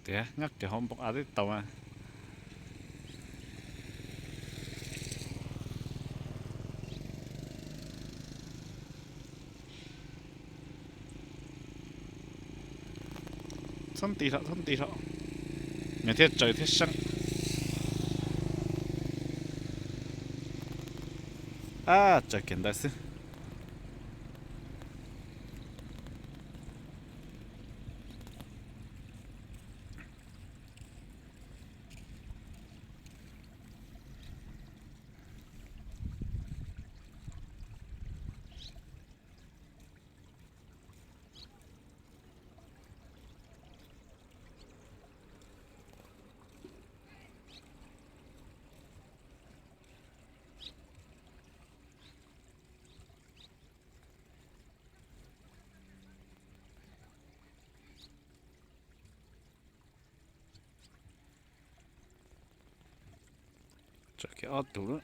Tias nyob kiag hauv npoo av twb tau mas. Txhob nti hlo, txhob nti hlo, nws thiaj tsaws thiab seeb. Ab, tsaws kiag ntawd xwb. Tsaws kiag ob tug lawm.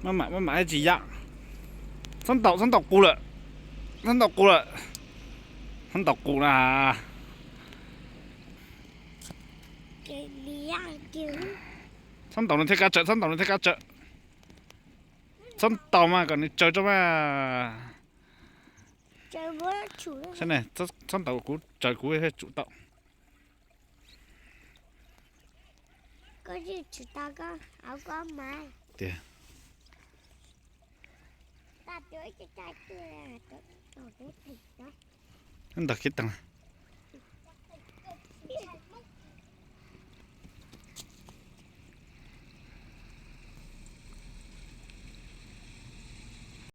Maj mam, maj mam tsis yam. Txhob ntaus, txhob ntaus qus lawm. Txhob ntaus qus lawm. Txhob ntaus qus na. Txhob ntaus nws thiaj kav tsawm, txhob ntaus nws thiaj kav tsawm. Txhob ntaus mas kom nws tsaws tso mas. Txhob ntaus, kuv tsaws kuv thiaj tsum tau. Tias, ntog kiv teeg.